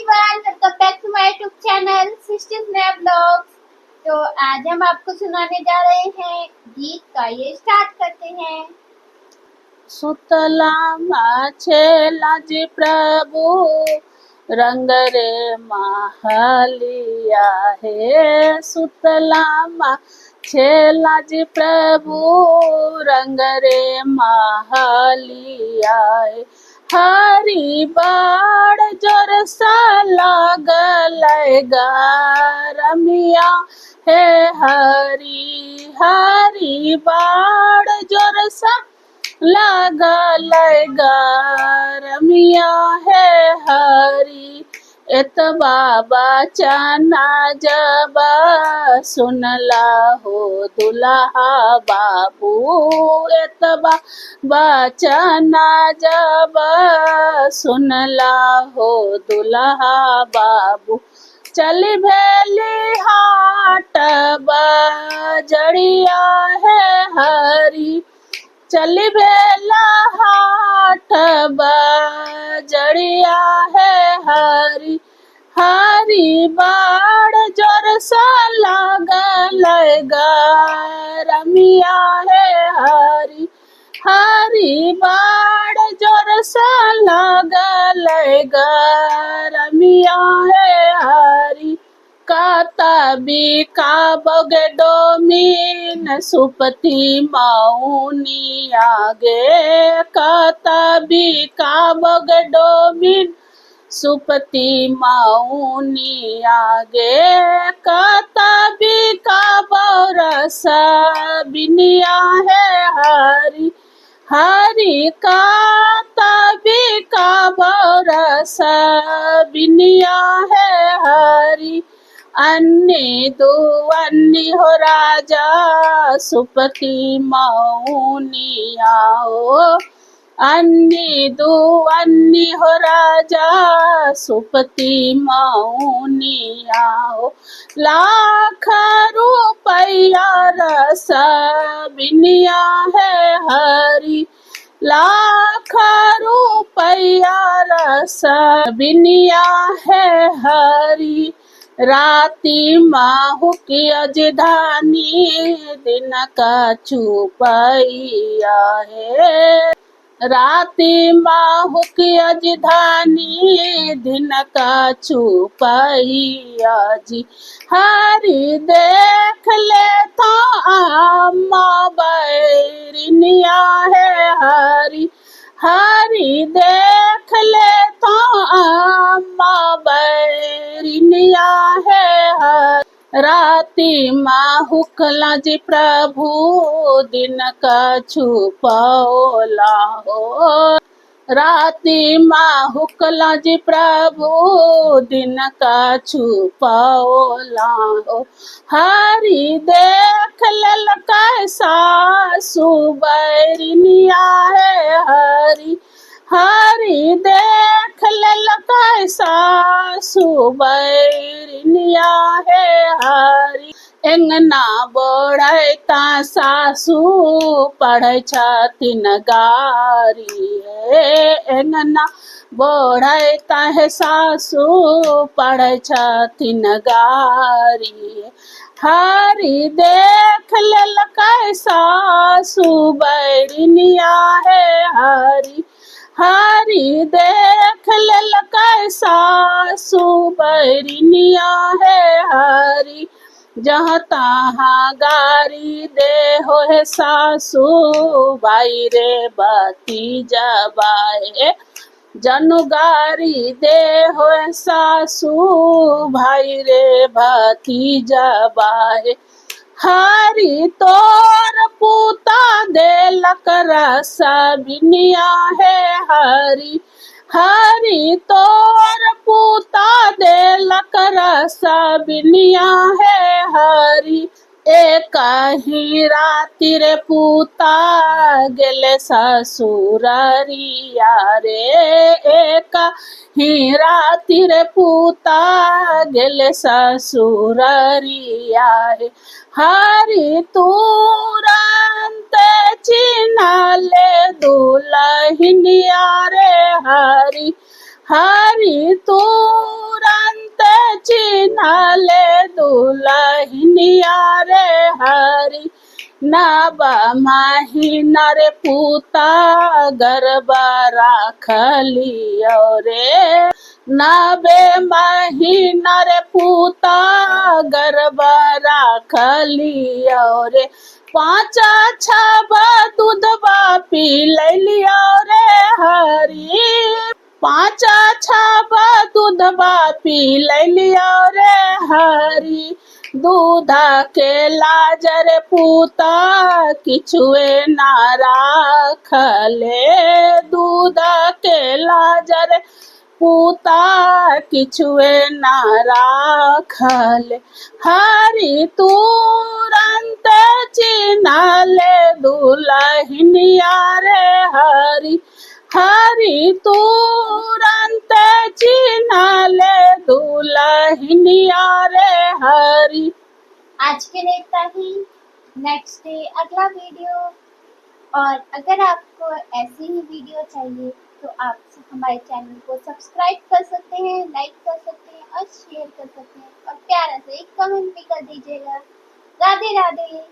Everyone, welcome back to my YouTube channel sister Sneha blogs. तो आज हम आपको सुनाने जा रहे हैं गीत का, ये स्टार्ट करते हैं। सुतला छेला जी प्रभु रंग रे महलिया हे, सुतला छेला जी प्रभु रंग रे महलिया हे। हरी बाड़ जोर सा लागल रमिया हे, हरी हरी बाड़ जोर सा लागल रमिया हे, हरी एतबा बचना जब सुनला हो दुल्हा बाबू, एतबा बचना जब सुनला हो दुल्हा बाबू। चल भेली हाट बजड़िया है, हरी चल भेला हाट बजड़िया है, हरी हरी बाड़ जोर सा लागल रमिया है, हरी हरी बाड़ जोर सा लागल रमिया है, हरी काता का बगे डोमिन सुपति मौनी आगे, काता का बगे डोमिन सुपति मौनी आगे, काता का बरस बिनिया है, हरी हरी काता का बरस बिनिया है, हरी अन्नी दू अन्नी हो राजा सुपति मौनी आओ, अन्नी दू अन्नी हो राजा सुपति मौनी आओ। लाख रुपैया रस बिनिया है, हरी लाख रुपैया रस बिनिया है, हरी राती माहू की अजधानी दिन का छुपैया है, राती माहू की अजधानी दिन का छुपैया जी। हरी देख ले था अम्मा बैरिनिया है, हरी हरी देख ले था अम्मा बैरिनिया है, हरी राती माहुकला जी प्रभु दिन का छुपौला हो, राती माहुकला जी प्रभु दिन का छुपौला हो। हरी देख ललका सासु बैरिनिया है, हरी हरी देख ललका सासु बैरिनिया है, हरी एंगना बोढ़ता सासु पढ़ै छथिन गारी हे, एंगना बोढ़ता है सासु पढ़ै छथिन गारी, हरी देख ललका सासु बैरिनिया है, हरी हरी देख ललका सासु बैरिनिया है, हरी जहाँ तहाँ गारी दे हो है सासु भाई रे भतीजा बाए, जनु गारी दे हो है सासु भाई रे भतीजा बाए। हरी तोर पूता देलक रस बिनिया है, हरी हरी तोर पूता देलक रस बिनिया है, हरी एक ही राति रे पूता गेले ससुररिया रे, एक ही राति रे पूता गेले ससुररिया रे, हरी तुरंत चिन्हले दुलहिनिया रे, हरी हरि तुरंत चिन्हले दुलहिनिया रे हरि। नब महीना रे पूता गरबा राखलियो रे, नबे महीना रे पूता गरबा राखलियो रे। पाँचा छब दूधबा पी लियो रे हरि, पाँचा छब दूधबा पी लियो रे हरि। दूधा के लाजर पूता किछुए ना राखले, दूधा के लाजर पूता किछुए ना राखले। हरि तुरंत चिन्हले दुलहिनिया रे हरि, हरि तुरंत चिन्हले दुलहिनिया रे हरि। आज के लिए इतना ही। नेक्स्ट डे अगला वीडियो। और अगर आपको ऐसी ही वीडियो चाहिए तो आप हमारे चैनल को सब्सक्राइब कर सकते हैं, लाइक कर सकते हैं और शेयर कर सकते हैं और प्यारा से एक कमेंट भी कर दीजिएगा। राधे राधे।